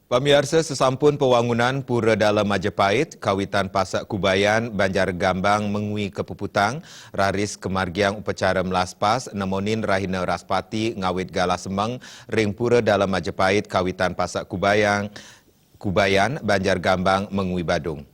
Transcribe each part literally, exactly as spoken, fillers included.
Pamiarsa, sesampun pawangunan Pura Dalem Majapahit, kawitan Pasek Kubayan, Banjar Gambang mengwi kapuputang, raris kamargiang upacara melaspas, nemonin rahina Raspati ngawit galah semeng ring Pura Dalem Majapahit, kawitan Pasek Kubayang, Kubayan, Banjar Gambang mengwi Badung.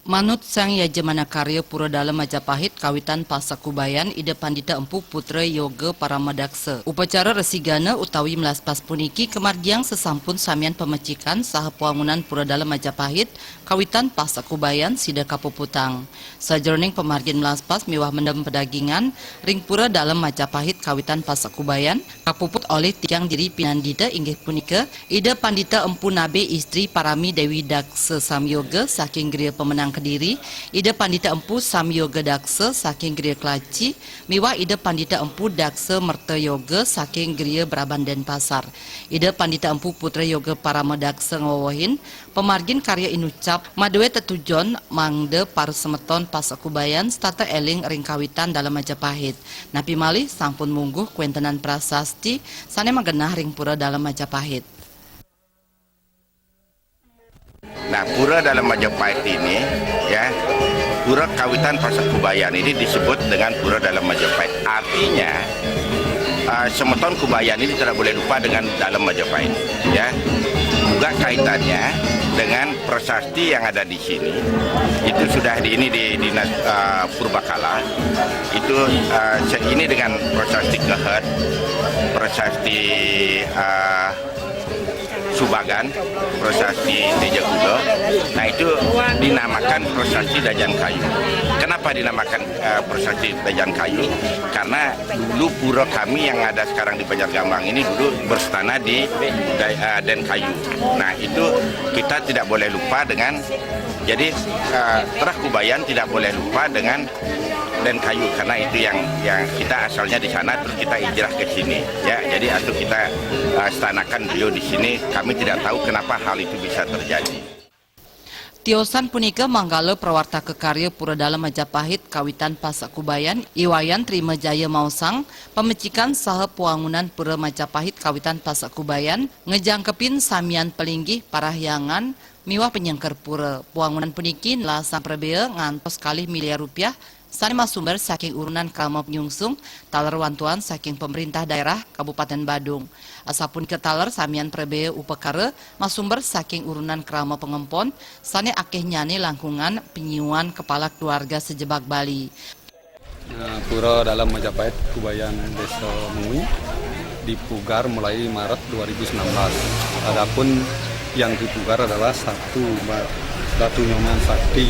Manut Sang Yajamana Karya Pura Dalem Majapahit, kawitan Pasek Kubayan, Ida Pandita Empu Putra Yoga Paramadaksa. Upacara resigana utawi melaspas puniki kamargiang sesampun samian pamecikan saha pawangunan Pura Dalem Majapahit, kawitan Pasek Kubayan sida kapuputang. Sajeroning pamargin melaspas miwah mendem pedagingan ring Pura Dalem Majapahit, kawitan Pasek Kubayan, kapuput olih titiang diri pinandita, inggih punika Ida Pandita Empu Nabe Istri Parami Dewi Daksa Samyoga saking Griya Pemenang Kediri, Ida Pandita Empu Samyoga Daksa saking Griya Kelaci, miwah Ida Pandita Empu Daksa Merta Yoga saking Griya Braban Denpasar. Ida Pandita Empu Putra Yoga Parama Daksa ngwewehin, pamargin karya inucap madue tetujon mangda para semeton Pasek Kubayan setata eling ring kawitan Dalem Majapahit. Napi malih sampun mungguh kwentenan prasasti sane magenah ring Pura Dalem Majapahit. Nah, Pura Dalem Majapahit ini, ya, Pura kawitan Pasek Kubayan ini disebut dengan Pura Dalem Majapahit. Artinya, eh, semeton Kubayan ini tidak boleh lupa dengan Dalem Majapahit, ya. Juga kaitannya dengan prasasti yang ada di sini, itu sudah di, ini di Dinas, eh, Purbakala, itu, eh, se-, ini dengan prasasti Kehet, prasasti, eh, Subagan, prasasti Tejakula. Nah, itu dinamakan prasasti Dajan Kayu. Kenapa dinamakan, eh, prasasti Dajan Kayu? Karena dulu pura kami yang ada sekarang di Banjar Gambang ini dulu berstana di Da-, eh, Den Kayu. Nah, itu kita tidak boleh lupa dengan, jadi, eh, Trah Kubayan tidak boleh lupa dengan Den Kayu, karena itu yang, yang kita asalnya di sana, terus kita hijrah ke sini, ya. Jadi, atau kita, eh, stanakan beliau di sini, kami tidak tahu kenapa hal itu bisa terjadi. Tiosan punika manggala prawartaka karya Pura Dalem Majapahit kawitan Pasek Kubayan, I Wayan Trima Jaya maosang, pamecikan saha pawangunan Pura Majapahit kawitan Pasek Kubayan, ngejangkepin samian palinggih parahyangan miwah panyengker pura. Pawangunan puniki nelasang prabea ngantos kalih miliar rupiah sane masumber saking urunan krama panyungsung taler wantuan saking Pemerintah Daerah Kabupaten Badung. Asapunika taler samian prabea upakara masumber saking urunan krama pangempon sane akehnyane langkungan panyiuan kepala keluarga sejebag Bali. Eh, Pura Dalem Majapahit Kubayan Desa Mengwi dipugar mulai Maret dua ribu sembilan belas. Adapun yang dipugar adalah satu ba-, Batu Nyoman Sakti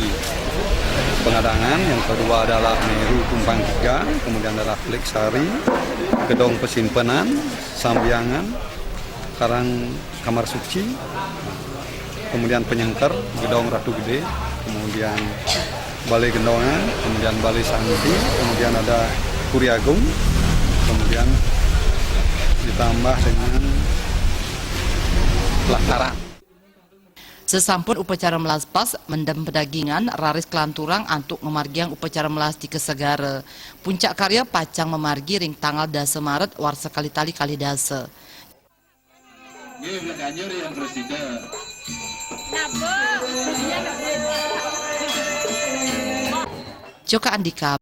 Pengadangan, yang kedua adalah Meru Kumpang Tiga, kemudian adalah Klik Sari, Gedong Pesimpenan, Sambiangan, Karang Kamar Suci, kemudian Penyengker, Gedong Ratu Gede, kemudian Balai Gendongan, kemudian Balai Santi, kemudian ada Puri Agung, kemudian ditambah dengan pelataran. Sesampun upacara melaspas, mendem pedagingan, raris kelanturang antuk ngamargiang upacara melastika segara. Puncak karya pacang mamargi ring tanggal dasa Maret warsa kalih tali kalih dasa. Nggih, Bli Kanjur yang presida. Napa? Joka Andika.